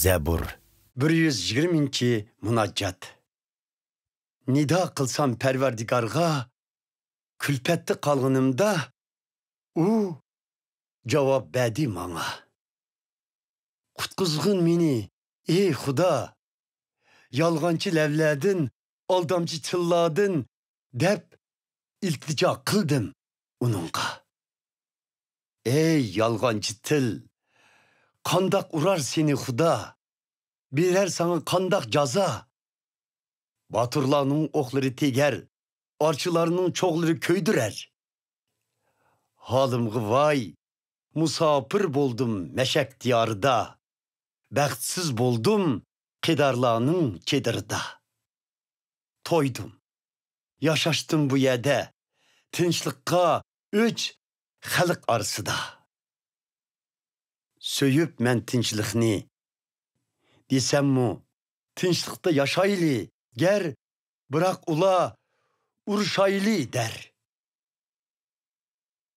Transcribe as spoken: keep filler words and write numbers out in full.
زەبۇر. بىر يۈز يىگىرمىنچى مۇناجات. نىدا قىلسام پەرۋەردىگارغا، كۈلپەتتە قالغىنىمدا، ئۇ جاۋاب بەردى ماڭا. «قۇتقۇزغىن مېنى، ئەي خۇدا! يالغانچى لەۋلەردىن، ئالدامچى تىللاردىن» دەپ ئىلتىجا قىلدىم ئۇنىڭغا. ئەي يالغانچى تىل! قانداق ئۇرار سېنى خۇدا؟ بېرەر ساڭا قانداق جازا؟ باتۇرلارنىڭ ئوقلىرى تېگەر، ئارچىلارنىڭ چوغلىرى كۆيدۈرەر. ھالىمغا ۋاي، مۇساپىر بولدۇم مەشەق دىيارىدا، بەختسىز بولدۇم قىدارلارنىڭ چېدىرىدا. تويدۇم، ياشاشتىم بۇ يەردە، تىنچلىققا ئۆچ خەلق ئارىسىدا. سۆيۈپ مەن تىنچلىقنى دېسەممۇ، تىنچلىقتا ياشايلى گەر، بىراق ئۇلار ئۇرۇشايلى دەر.